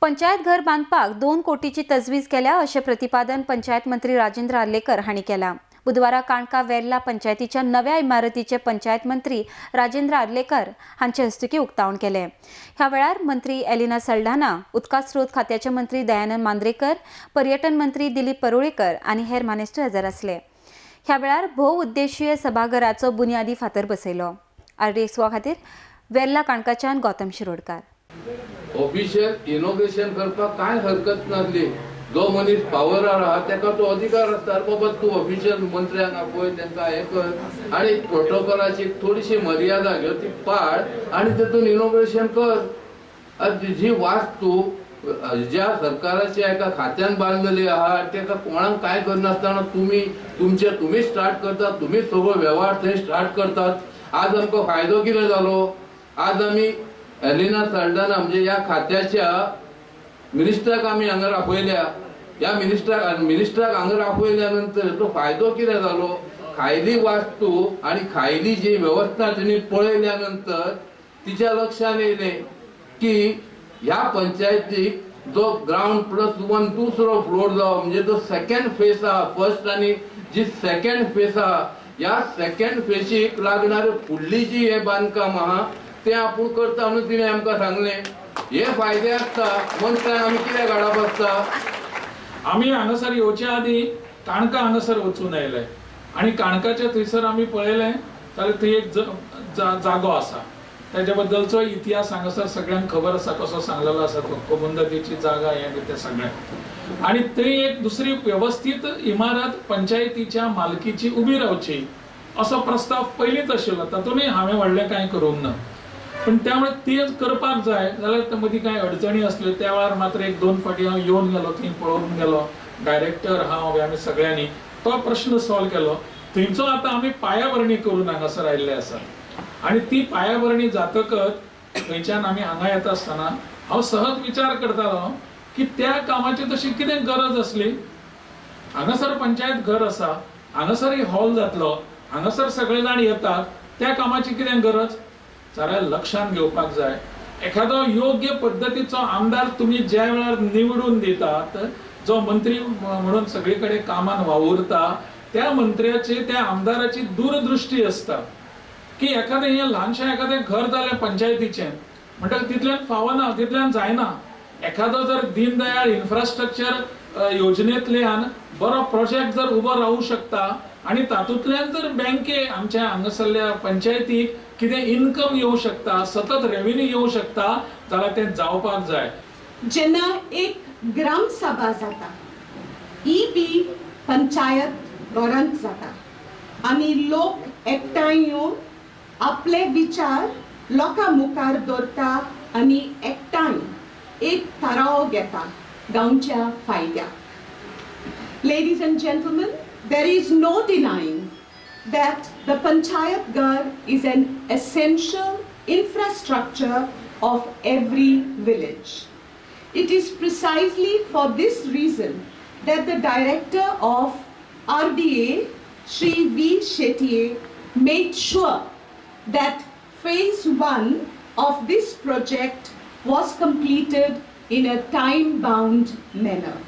पंचायत घर बांदपाक 2 कोटीची तजवीज केल्या अशें प्रतिपादन पंचायत मंत्री राजेंद्र आर्लेकर हांणी केलां. बुधवारा काणका वेर्ला पंचायतीच्या नव्या इमारतीचे पंचायत मंत्री राजेंद्र आर्लेकर हांचे हस्तुकीं उक्तावण केलें. ह्या वेळार मंत्री एलिना सल्डाना, उदका स्रोत खात्याचे मंत्री दयानंद मांद्रेकर, पर्यटन मंत्री दिलीप परुळेकर आनी हेर मानेस्त हजर आसले. ह्या वेळार भोवउद्देशीय सभाघराचो बुन्यादी फातर बसयलो. आरडीएक्स खातीर वेर्ला काणकाच्यान गौतम शिरोडकार. ऑफिशियल इनॉग्रेशन करपाक कांय हरकत नासली. जो मनीस पावरार आहा तेका तो अधिकार आसता, बाबा तूं ऑफिशियल मंत्र्यांक आपय, तांकां हें कर आनी प्रोटोकॉलाची थोडीशी मर्यादा घेवन ती पाळ आनी तेतून इनॉग्रेशन कर. जी वास्तू ज्या सरकाराच्या एका खात्यान बांदलेली आहा तेका कोणाक कांय करनासतना तुमी तुमचे तुमी स्टार्ट करतात, तुमी सगळो वेव्हार थंय स्टार्ट करतात. आज आमकां फायदो कितें जालो? आज आमी एलिना सल्डाना म्हणजे ह्या खात्याच्या मिनिस्टराक आमी हांगा आपयल्या. ह्या मिनिस्टराक हांगा आपयल्या नंतर तो फायदो कितें जालो? खायली वास्तू आनी खायली जी वेवस्था तिणी पळयल्या नंतर तिच्या लक्षात येयलें की ह्या पंचायतीक जो ग्रावंड प्लस 1 दुसरो फ्लोर जावो म्हणजे जो सेकंड फेस आहा, फर्स्ट आनी जी सेकंड फेस आहा, ह्या सेकंड फेसीक लागणारे फुडली जी हे बांदकाम आहा तें आपूण करता म्हणून तिणें आमकां सांगलें. हे फायदे आसता मंत्र्यांक आमी कित्याक हाडप आसता? आमी हांगासर येवचे आदी काणका हांगासर वचून आयले आनी काणकाच्या थंयसर आमी पळयलें जाल्यार थंय एक जागो आसा, तेज्या बद्दलचो इतिहास हांगासर सगळ्यांक खबर आसा, कसो सांगलेलो आसा तो कोमुंदादीची जागा हें तें सगळें. आनी थंय एक दुसरी वेवस्थीत इमारत पंचायतीच्या मालकीची उबी रावची असो प्रस्ताव पयलींच आशिल्लो, तातूंतय हांवें व्हडलें कांय करूंक ना. पण त्यामुळे तेच करपाक जाय जाल्यार मदीं कांय अडचणी आसल्यो त्या वेळार मात्र 1-2 फावटी हांव येवन गेलो, थंय पळोवन गेलो, डायरेक्टर हांव आमी सगळ्यांनी तो प्रश्न सॉल्व केलो. थंयचो आतां आमी पायाभरणी करून हांगासर आयिल्ले आसा आनी ती पायाभरणी जातकच थंयच्यान आमी हांगा येता आसतना हांव सहज विचार करतालो की त्या कामाची तशी कितें गरज आसली. हांगासर पंचायत घर आसा, हांगासर हॉल जातलो, हांगासर सगळे जाण येतात, त्या कामाची कितें गरज? जाल्यार लक्षांत घेवपाक जाय एखादो योग्य पद्दतीचो आमदार तुमी ज्या वेळार निवडून दितात, जो मंत्री म्हणून सगळे कडेन कामान वावुरता, त्या मंत्र्याची त्या आमदाराची दूरदृष्टी आसता की एखादें हें ल्हानशें एखादें घर जालें पंचायतीचें म्हणटकच तितल्यान फावना, तितल्यान जायना. एखादो जर दीनदयाळ इन्फ्रास्ट्रक्चर योजनेंतल्यान बरो प्रोजेक्ट जर उबो रावूं शकता आनी तातूंतल्यान जर बँके आमच्या हांगासरल्या पंचायतीक कितें इनकम येवं शकता, सतत रेवेन्यू येवं शकता जाल्यार तें जावपाक जाय. जेन्ना एक ग्रामसभा जाता ही बी पंचायत घरांत जाता आनी लोक एकठांय येवन आपले विचार लोकां मुखार दवरता आनी एकठांय एक थाराव घेता गांवच्या फायद्याक. Ladies and gentlemen, there is no denying that the Panchayat Ghar is an essential infrastructure of every village. It is precisely for this reason that the director of RDA, Shri V. Shetty, made sure that phase 1 of this project was completed in a time-bound manner.